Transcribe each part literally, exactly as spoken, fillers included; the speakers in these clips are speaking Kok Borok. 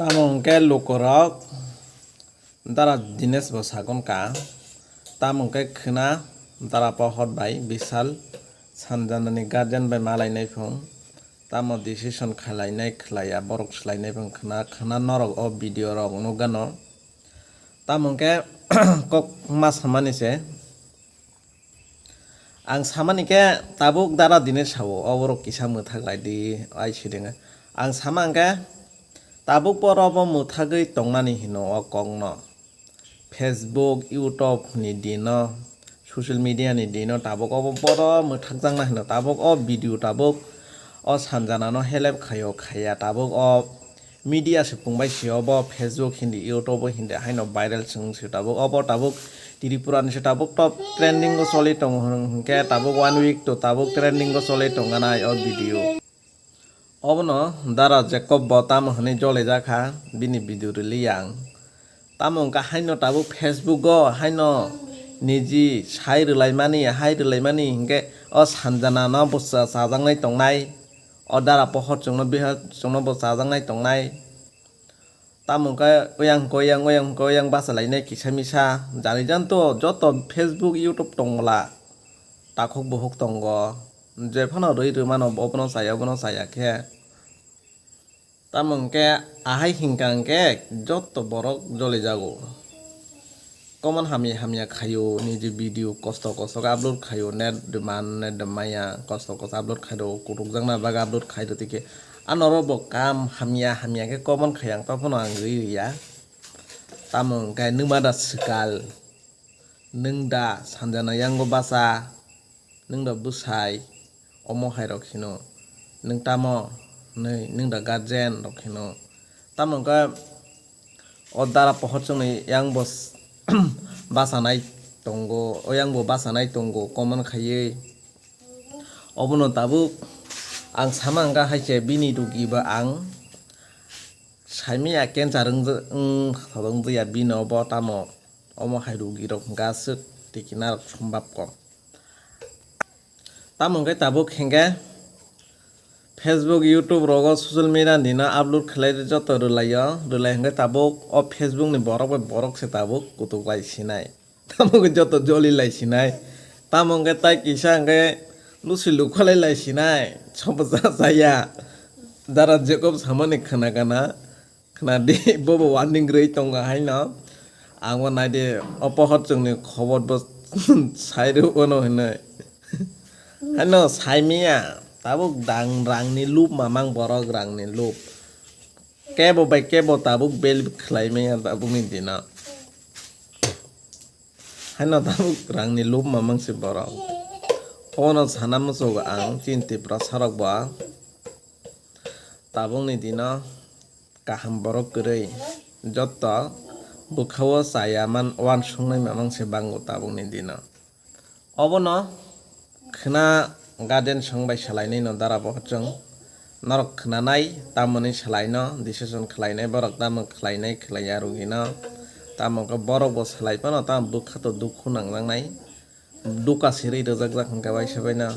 Tamo hwnkhe lukurok dara Dinesh bo sakon ka, tamo hwnkhe khwna dara Pohor bai Bishal Sanjanani guardian bai malainai phung, tamo decision khalainai khlaiya borok swlainai phung khwna, khwna norok o video rok nukgano. Tamo hwnkhe kok ma samani se. Ang samani khe tabuk dara Dinesh sao, oborok kisa mwthak lai di, ai sidinga. Ang sama hwnkhe tabuk borok bo mwthagwi tongnani hino o kokno. Facebook, YouTube ni dino, social media ni dino tabuk obo borok mwthakjakna hino, tabuk o video tabuk o Sanjanano help khaio khaiya, tabuk o media se pungbai se obo, Facebook hindi, YouTube hindi haino viral chwng se tabuk obo, tabuk Tripura ni se tabuk top trending o choli tongo hwnkhe tabuk one week to tabuk trending o choli tongganai o video. Obono dara Jacob bo tamo hwnwi jolaijakha bini video rwliya ang. Tamo hwnkhe haino tabuk Facebook o haino niji sai rwlaimani, hai rwlaimani hwnkhe o Sanjanano bo cha-, chajaknai tongnai. O dara Pohor chwngno biha chwngno bo chajaknai tongnai. Tamo hwnkhe oyang hwnkhe oyang, oyang hwnkhe oyang bachalainai kisa misa. Jani jani to joto Facebook, YouTube tongmwla takhuk bukhuk tongo. Jephano rwi rwmano obono chaya, obono chaya khe. Tamo hwnkhe ahai hwnkha hwnkhe joto borok jolijago. Comment hamya hamya khaio, niji video kosto kosto khe upload khaio, net demand, net demand maya, kosto kosto upload khaio, kutukjakna bagwi upload khaio tike. Anorok bo kam hamya hamya khe comment khai ang, tophano ang rwi rwya. Tamo hwnkhe nwma da swkal, nwng da Sanjana yango bacha, nwng da bwsai, omo hai rok hino, nwng tamo, hwnwi nwng da guardian rok hino. Tamo hwnkhe o dara Pohor chwngni yang bo s-, bachanai tongo, o yang bo bachanai tongo, comment khaiwi. Obono tabuk ang sama hwnkha hai se bini rugi ba ang saimaya cancer wng, wng, wng ya bini obo tamo, omo hai rugi rok hwnkha aswk tikina rok sombab kok. Tamo hwnkhe tabuk hwnkhe Facebook, YouTube rogo social media ni no upload khlai joto rwlaio, rwlai hwnkhe tabuk o Facebook ni borok bai borok se tabuk kutuk lai sinai. Tamo hwnkhe joto joli lai sinai. Tamo hwnkhe tai kisa hwnkhe lusi lukhalai lai sinai. Sobo cha chaya. Dara Jacob samani khwna gana. Khwna di, bobo warning rwi tongo haino. Ang bo nai di, o Pohor chwngni khobor bo sai rw ono hinwi. Haino saimaya. Tabuk dang rangni lup mamang borok rangni lup. Kebo bai kebo tabuk bel khlai maya tabukni dino. Haino tabuk rangni lup mamang se borok. Obono sana muchugo ang chini Tiprasa rok bo tabukni dino kaham borok kwrwi. Jotto bwkhao chaya man uansuknai mamang se bango tabukni dino. Obono khwna guardian song bai salainai no dara bo chwng norok khwnanai tamoni salaino decision khlainai borok tamo khlainai khlaiya rugino tamo khe borok bo salai phano tamo bwkha to dukhu nangjaknai duka siri rwjakjak hwnkhe waisa baino.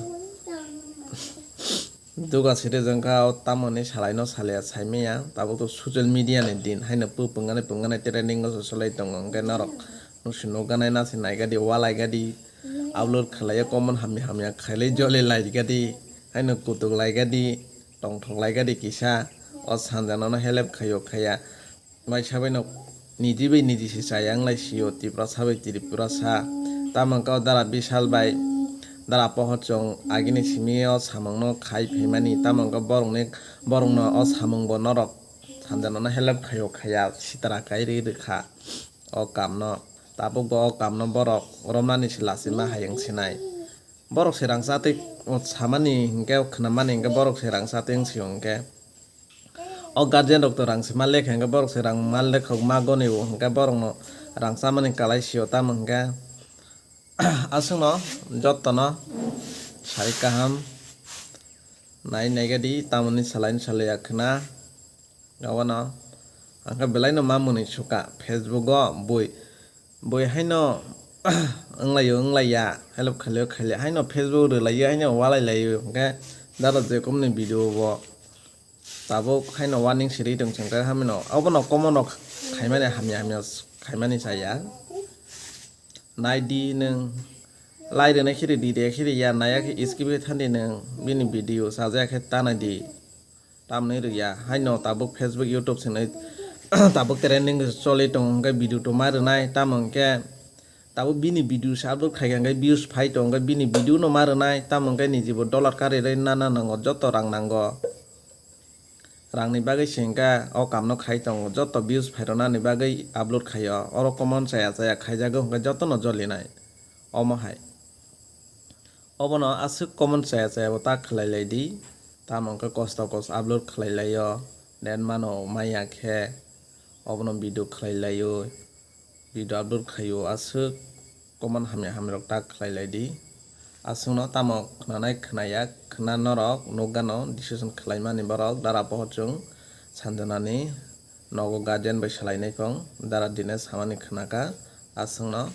Duga siri jongkha o tamoni salaino salia saimaya, tabuk to social media ni din haino pw pungani pungani trending o se solai tongo, hwnkhe norok nusi nukganai nasi naigadi, walaigadi, upload khlaio, comment hamya hamya khailai joli laigadi, haino kutuk laigadi, tongthok laigadi kisa, o Sanjana no help khaio khaiya. Waisa bai no niji bai niji se chaya wng lai sio, Tiprasa bai Tiprasa. Tamo wngkha o dara Bishal bai dara Pohor chwng agini simi o samung no khai phaimani. Tamo wngkha borok ni, borok no o samung bo norok Sanjana no help khaio khaiya sitara kai ri rwkha o kam no. Tabuk bo o kam no borok romnani se lachima hai wng sinai. Borok se rang chatwi samani hinkhe, khnamani hinkhe borok se rang chatwi wng sio hinkhe. O guardian rok to rang se ma lekha hinkhe borok se rang ma lekhok ma goni o hinkhe borok no rang chamani kalai sio tamo hinkhe aswk no jotto no sai kaham nai naigadi tamoni salai salai ya khna obono hinkhe belai no ma mwnwi suka Facebook o bui bui haino wnglaio wnglaia help khailio khailia haino Facebook rwlaio haino walai laio hinkhe dara jekomni video bo. Tabuk haino warning siri tong chwng khe hamino. Obono comment rok khaimani hamya hamya khaimani chaya. Naidi nwng lai rwnai khe ridi de khe riya naya khe skip khe thandi nwng bini video sajaya khe ta naidi. Tamni rwya haino tabuk Facebook YouTube swnwi tabuk trending choli tong hwnkhe video to ma rwnai tamo hwnkhe tabuk bini video se upload khaikha hwnkhe views phai tong hwnkhe bini video no ma rwnai tamo hwnkhe nijibo dollar kari rwi nana nango joto rang nango. Rangni bagwi se hwnkhe o kamno khai tongo, joto views phairwnani bagwi upload khaio. Oro comment chaya chaya khaijago hwnkhe jotono jolinai. Omo hai. Obono aswk comment chaya chaya bo ta khlai lai di. Tamo hwnkhe kosto kosto upload khlai laio. Net mano maya khe obono video khlai laio. Video upload khaio aswk comment hamya hamya rok ta khlai lai di. Aswkno tamo khwnanai khwnaya khwna norok nukgano decision khlaimani borok dara pohor chwng sanjanani nogo guardian bai salai nai phung dara dine samani khwnaka aswkno.